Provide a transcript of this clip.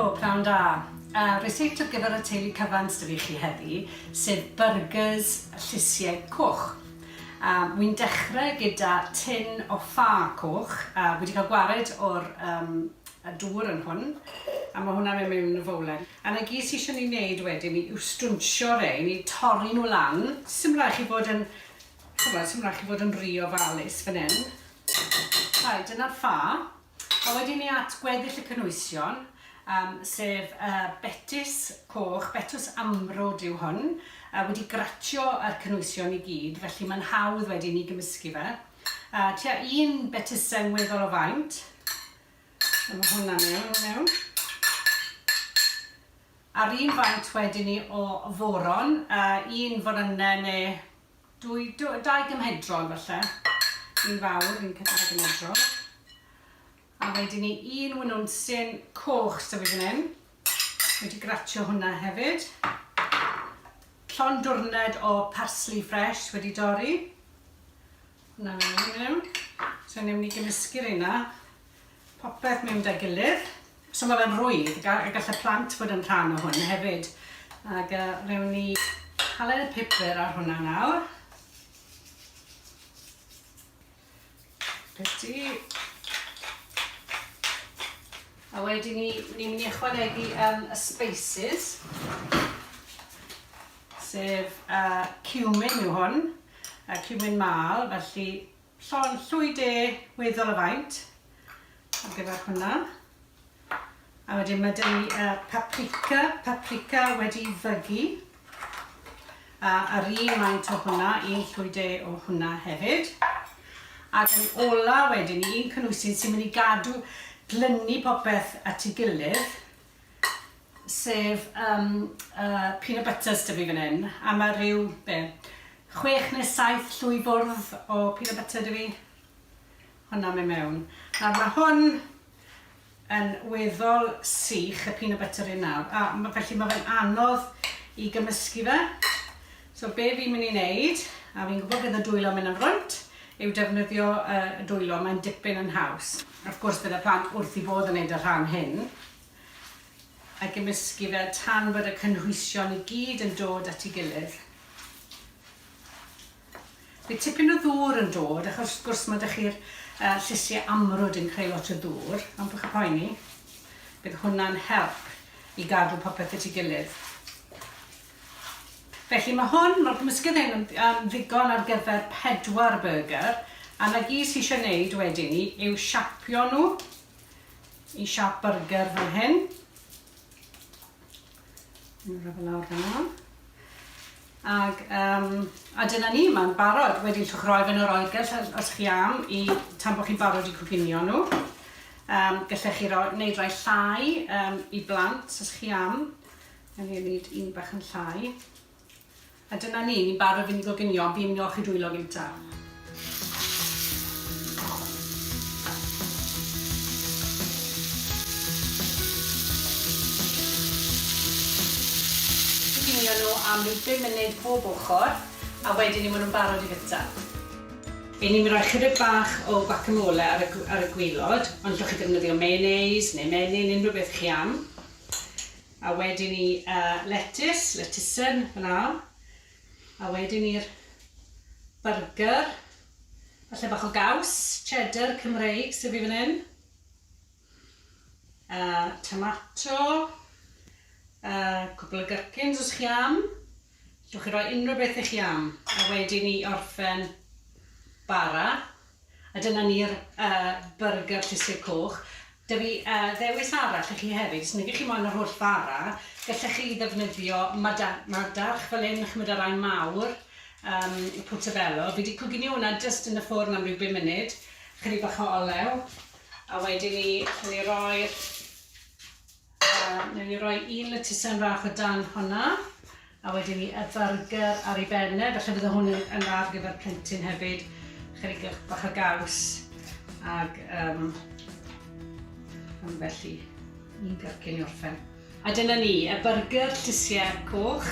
Helo, pnawn da. Uh, Ryseit ar gyfer y teulu cyfan sydd fi chi heddi, sef burgers llysiau coch. Uh, Wy'n dechrau gyda tin o ffa coch, uh, wedi cael gwared o'r um, y dŵr yn hwn, a mae hwnna'n mynd mewn y fowlen. A 'na gyd sy eisiau ni wneud wedyn ni yw stwnsio rein, i torri nhw lan. Sim rhaid chi fod yn, chimod, sim rhaid chi fod yn rhy ofalus fan hyn. Rhaid, dyna'r ffa. A wedyn ni at gweddill y cynhwysion, um, sef uh, betys coch, betws amrwd yw hwn, uh, wedi gratio yr cynhwysion i gyd, felly mae'n hawdd wedyn i gymysgu fe. Uh, tua un betysen weddol o faint. A mae hwnna mewn, mewn. A'r un faint wedyn ni o foron, uh, un forynau neu dwy, dwy, dau gymhedrol falle. Un fawr, un dau gymhedrol. A wedyn ni un winwnsyn coch sydd fi fan hyn. Wedi gratio hwnna hefyd. Llond dwrned o parsley fresh wedi dorri. Hwnna mewn mewn. So ni'n mynd i gymysgu reina. Popeth mewn 'da'i gilydd. So ma' fe'n rhwydd, a gall y plant fod yn rhan o hwn hefyd. Ag yy rewn ni halen y pupur ar hwnna nawr. Piti. A wedyn ni, ni'n mynd i ychwanegu um, y spices, sef uh, cumin yw hwn, uh, cumin mal, felly Llond llwy de weddol o faint ar gyfer hwnna. A wedyn mae 'da ni uh, paprika, paprika wedi fygu. A yr un maint o hwnna, un llwy de o hwnna hefyd. Ac yn ola wedyn, un cynhwysyn sy'n mynd i gadw glynu popeth at ei gilydd, sef yym yy peanut butter s'da fi fan 'yn, a ma' ryw, be', chwech ne' saith llwy fwrdd o peanut butter 'da fi. Hwnna'n myn' mewn. Nawr ma' hwn yn weddol sych, y peanut butter hyn nawr, a ma' felly ma' fe'n anodd i gymysgu fe. So be' fi'n myn' i neud, a fi'n gwbod bydd y dwylo'n myn' yn frwnt, yw defnyddio yy y dwylo, mae'n dipyn yn haws. Wrth gwrs bydd y plant wrth 'u bodd yn neud y rhan hyn. a gymysgu fe tan bod y cynhwysion i gyd yn dod at ei gilydd. Bydd tipyn o ddŵr yn dod, achos wrth gwrs mae 'da chi'r uh, llysiau amrwd yn creu lot o ddŵr, ond bych poeni, bydd hwnna'n help i gadw popeth at ei gilydd. Felly mae hwn, mae'r gymysgedd hyn yn um, ddigon ar gyfer pedwar burger, a 'na gyd sydd eisiau gwneud wedyn ni yw siapio nhw i siap byrgyr fel hyn. Ni'n rhoi fe lawr fan yma. Ag, um, a dyna ni, mae'n barod. Wedyn llwch roi fe yn yr oergell os chi am, i, tan bod chi'n barod i coginio nhw. Um, gallech chi roi, wneud rhai llai um, i blant os chi am. Nawn ni wneud un bach yn llai. A dyna ni, ni'n barod fynd i goginio, ond fi'n mynd i olchi dwylo gynta. Coginio nhw am ryw bum munud pob ochr, a wedyn ni ma' nhw'n barod i fita. Y'n ni'n mynd i roi chydig bach o guacamole ar y ar y gwilod, ond llwch chi ddefnyddio mayonnaise neu menyn, unrhyw beth chi am. A wedyn ni uh, letys, letysen fyna. A wedyn ni'r burger. Falle bach o gaws, cheddar Cymreig sydd fi fan hyn. Uh, tomato. Uh, cwpl o gyrkins os chi am. Llwch chi roi unrhyw beth i chi am. A wedyn ni orffen bara. A dyna ni'r uh, byrgyr llysiau coch. Da fi uh, ddewis arall i chi hefyd, os nag chi moyn yr holl fara, gallech chi ddefnyddio madarch fel hyn, chymryd ar rai mawr, um, portobello. Fi wedi coginio hwnna jyst yn y ffwrn am ryw 5 munud, chydig bach o olew, a wedyn ni, ni roi'r Newn ni roi un letysen fach o dan honna, a wedyn ni y byrgyr ar ei ben e, felly fydde hwn yn, yn dda ar gyfer plentyn hefyd. Chydig bach o gaws ag um, ambell i un gyrcyn i orffen. A dyna ni, y byrgyr llysiau coch.